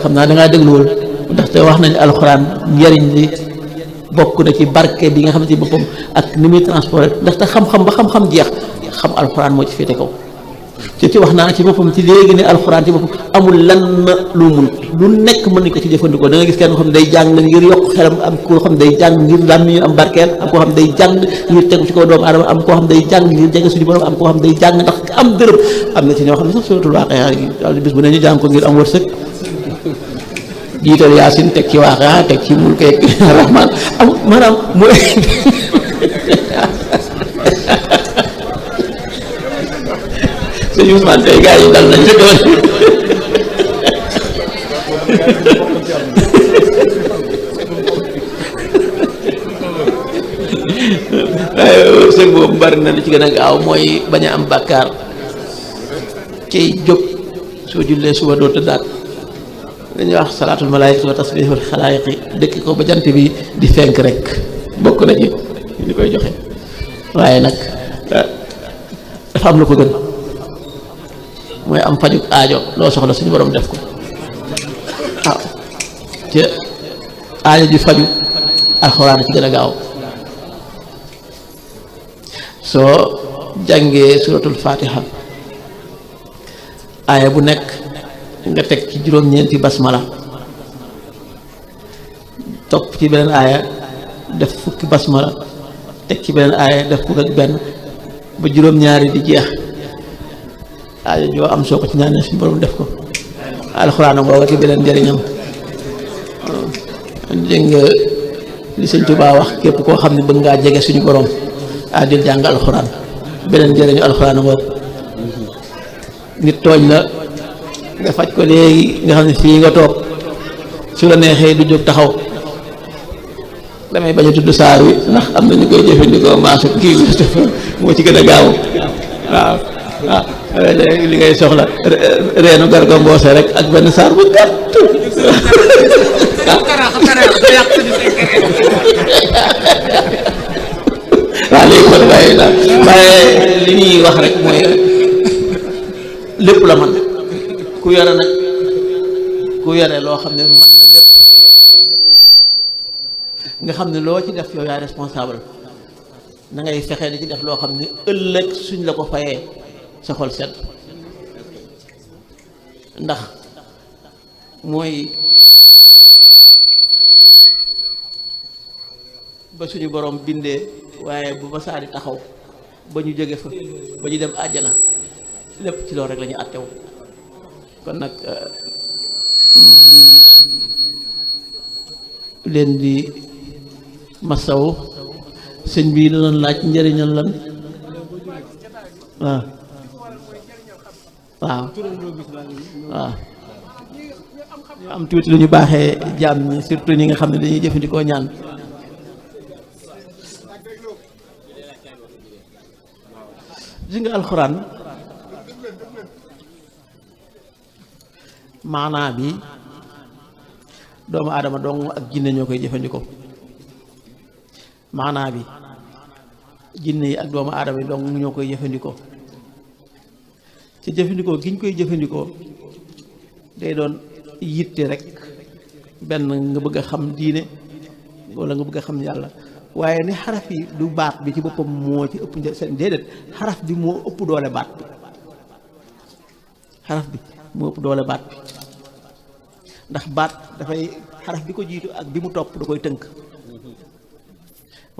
xam naa da ngaa dégluwul ndaxte wax nañ alxuraan njëriñ li bokk na ci barke bi nga xamante ni boppam ak ni muy transporté ndaxte xam-xam ba xam-xam jeex xam alxuraan moo ci féete kaw ci wax naa ci boppam ci léegi ne alxuraan ci boppam amul lan lu mun lu nekk mën nañ ko ci jëfandikoo da nga gis kenn koo xam ne day jàng ngir yokk xelam am koo xam ne day jàng ngir làmmiñ am barkeel am koo xam ne day jàng ngir tegu ci kaw doomu aadama am koo xam ne day jàng ngir jege suñu borom am koo xam ne day jàng ndax am dërëm am na ci ñoo xam ne sax suratul Waaqia bis bu ne ñu jàng ko ngir am wërsëg jiital yaasin teg ci Waaqia teg ci mulk ak rahmaan am maanaam mooy sëñ Ousmane tey gars yi dal nañ ci doon waaye sëñ boobu bari na li ci gën a gaaw mooy bañ a am bàkkaar cay jóg soo jullee suba doo tëddaat dañuy wax salaatul malaayika wa tasbihul xalaayiqi dëkk ko ba jant bi di fenk rek bokk na ci li koy joxe waaye nag dafa am lu ko gën mooy am faju aajo loo soxla suñu borom def ko waaw te aajo ji faju alxuraan ci gën a gaaw soo jàngee suratul fatiha aaya bu nekk nga teg ci juróom-ñeenti basmala topp ci beneen aaya def fukki basmala teg ci beneen aaya def fukk ak benn ba juróom-ñaari di jeex aajo joo am soo ko ci ñaanee suñu borom def ko alxuraan ngooga ci beneen njëriñam dégg nga li sëñ Tuubaa wax képp koo xam ne bëgg ngaa jege suñu borom dil jàng alxuraan beneen njëriñu alxuraan ngoog nit tooñ la nga faj ko léegi nga xam ne fii nga toog su la neexee du jóg taxaw damay bañ a tudd saar wi ndax am na ñu koy jëfandikoo maasu kii bi moo ci gën a gaaw waaw li ngay soxla reenu gargo mboose rek ak benn saar bu gàtt waaw léegi kon waaye li ñuy wax rek mooy lépp la man ku yore nag ku yore loo xam ne mën na lépp nga xam ne loo ci def yow yaay responsable na ngay fexe di ci def loo xam ne ëllëg suñ la ko fayee sa xol sedd ndax mooy ba suñu borom bindee waaye bu ba saa di taxaw ba ñu jóge fa ba ñu dem àjjana lépp ci loolu rek la ñu àttewu kon nag ñu ngi leen di masaw sëñ bi da doon laaj njëriñal lan waaw waaw waaw am tuuti lu ñu baaxee jaam ñi surtout ñi nga xam ne dañuy jëfandikoo ñaan gis nga alxuraan maanaa bi doomu aadama dong ak jinne ñoo koy jëfandikoo maanaa bi jinne yi ak doomu aadama yi dong ñoo koy jëfandikoo ci jëfandikoo gi ñu koy jëfandikoo day doon yitte rek benn nga bëgg a xam diine walla nga bëgg a xam yàlla waaye ni xaraf yi du baat bi ci boppam moo ci ëpp seen déedéet xaraf bi moo ëpp doole baat bi xaraf bi moo ëpp doole baat bi ndax baat dafay xaraf bi ko jiitu ak bi mu topp da koy tënk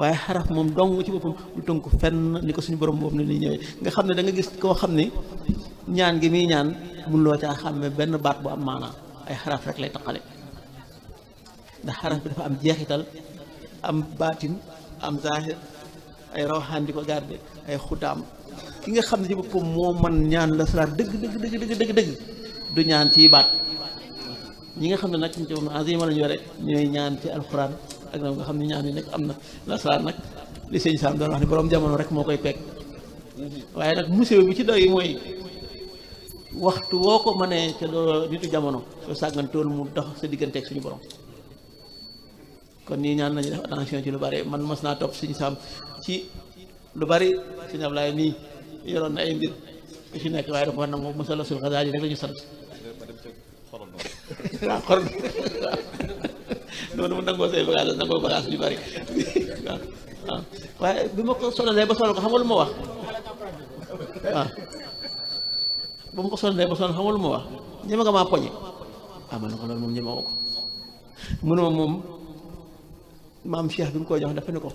waaye xaraf moom dong ci boppam du tënk fenn ni ko suñu borom boobu ne li ñëwee nga xam ne da nga gis koo xam ne ñaan gi muy ñaan mun loo caa xàmme benn baat bu am maanaa ay xaraf rek lay taqale ndax xaraf bi dafa am jeexital am baatin am zaahir ay rawxaan di ko garde ay xudaam ki nga xam ne ci boppam moo man ñaan la salaat dëgg dëgg du ñaan ci baat ñi nga xam ne nag ci moom azima lañu yore ñooy ñaan ci alxuraan ak na nga xam ne ñaan yi nekk am na la salaat nag li sëñ Sam doon wax ne borom jamono rek moo koy peeg waaye nag musiba bi ci doy mooy waxtu woo ko mënee ca doo nitu jamono soo sàggantoon mu dox sa digganteeg suñu borom kon nii ñaan nañu def attention ci lu bari man mas naa topp suñu Sam ci lu bari suñu Ablaye nii yoroon na ay mbir ku ci nekk waaye dafa war na moom masala sul xasaal yi rek la ñu sant waaw xor noonu mu nangoo say bagage nangoo bagage yu bari waaw waaw waaye bi ma ko sonalee ba sonal ko xam nga lu ma wax waaw ba ma ko sonalee ba sonal xam nga lu ma wax ñeme nga maa poñe man na ko loolu moom ñeme woo ko mënuma moom maam Cheikh bi mu koy jox dafa ne ko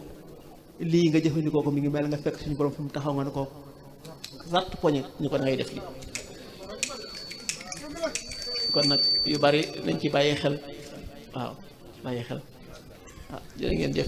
lii nga jëfandikoo ko mi ngi mel nga fekk suñu borom fi mu taxaw nga ne ko ratt poñe ñu ko da ngay def lii kon nag yu bari nañ ci bàyyi xel waaw bàyyi xel jërë ngeen jëf